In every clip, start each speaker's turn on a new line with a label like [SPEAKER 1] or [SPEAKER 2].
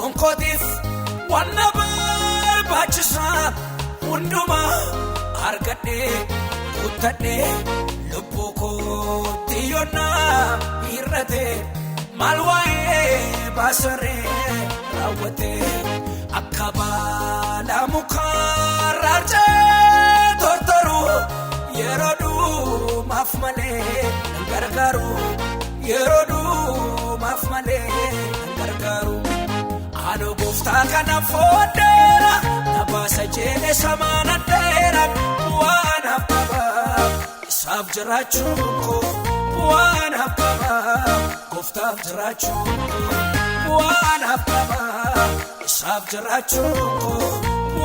[SPEAKER 1] Foon kootiif waan na barbaachisaa hundumaa argadhee guuttadhee lubbuu kootti yoonaa hir'ate maal waa'ee baasaree raawwate akka baala mukaa raarjee tortoru yeroo dhumaaf malee nan gargaaru yeroo dhumaaf malee nan gargaaru. Anoo gooftaa kana fooddeera na baasa jedhe samaana dheera waan haphaba isaaf jiraachuun koo waan haphaba gooftaaf jiraachuun koo waan haphaba isaaf jiraachuun koo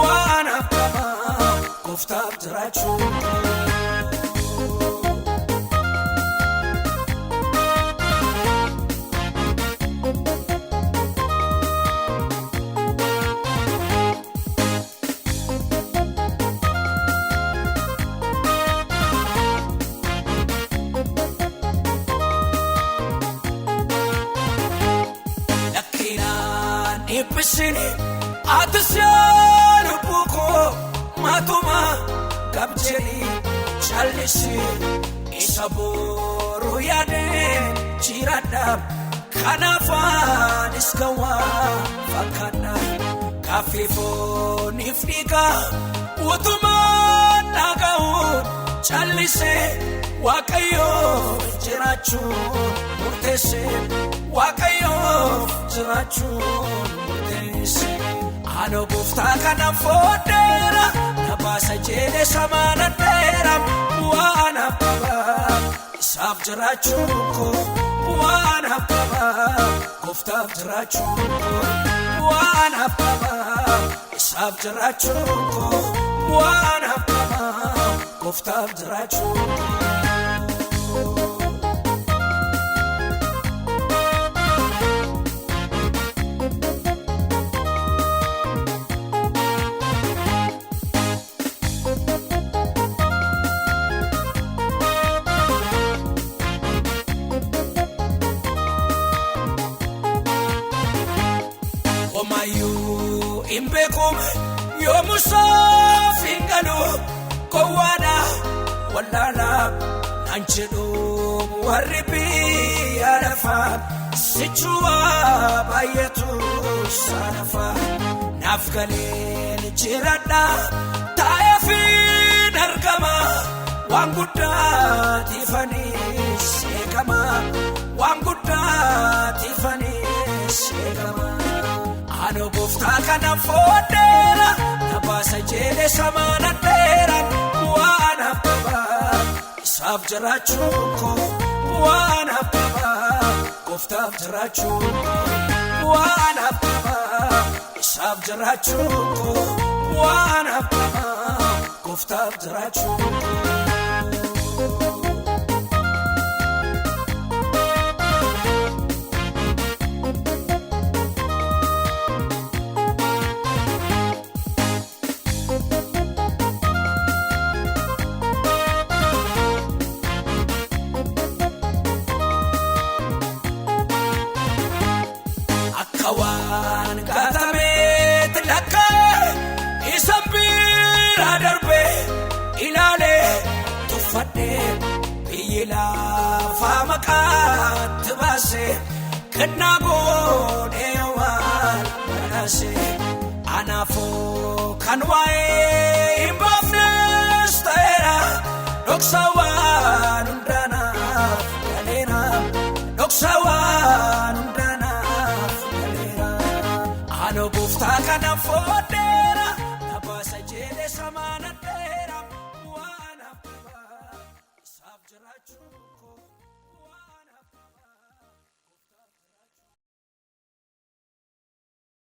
[SPEAKER 1] waan haphaba gooftaaf jiraachuun koo. Lakkinaan dhiphissini atis yaa lubbuu koo maatuma qabjeni callisi isa boru yaadee jiraadha kanaafaanis gawaa fakkaadha gaaffii fooniif dhiigaa utumaa dhaga'uun callisee waaqayyoof jiraachuun murteesse waaqayyoof jiraachuun murteesse. Anoo gooftaa kana fooddeera na baasa jedhe samaana dheera waan haphaba isaaf jiraachuun koo waan haphaba gooftaaf jiraachuun koo waan haphaba isaaf jiraachuun koo waan haphaba gooftaaf jiraachuun koo. Homaayyuu hin beekume yoomusaaf hin galu gowwaadha wallaalaa naan jedhu warri biyya lafaa sichuwa baay'eetu saanafa naaf galeen jiradha taa'eef hin argama waan guddaa tiifaniis eegama waan guddaa tiifaniis eegama. Anoo gooftaa kana fooddeera na baasa jedhe samaana dheera waan haphaba isaaf jiraachuun koo waan haphaba gooftaaf jiraachuun koo waan haphaba isaaf jiraachuun koo waan haphaba gooftaaf jiraachuun koo. Akka waan gatameetti lakkaa'e isa bira darbee ilaalee tuffadhee biyyi lafaa maqaatti baasee kennaa godhee waan badhaase anaafuu kan waa'ee hin baafnes ta'eera dhoksa waan hundaanaaf galeera dhoksa waan hundaanaaf galeera. Anoo gooftaa kana fooddeera.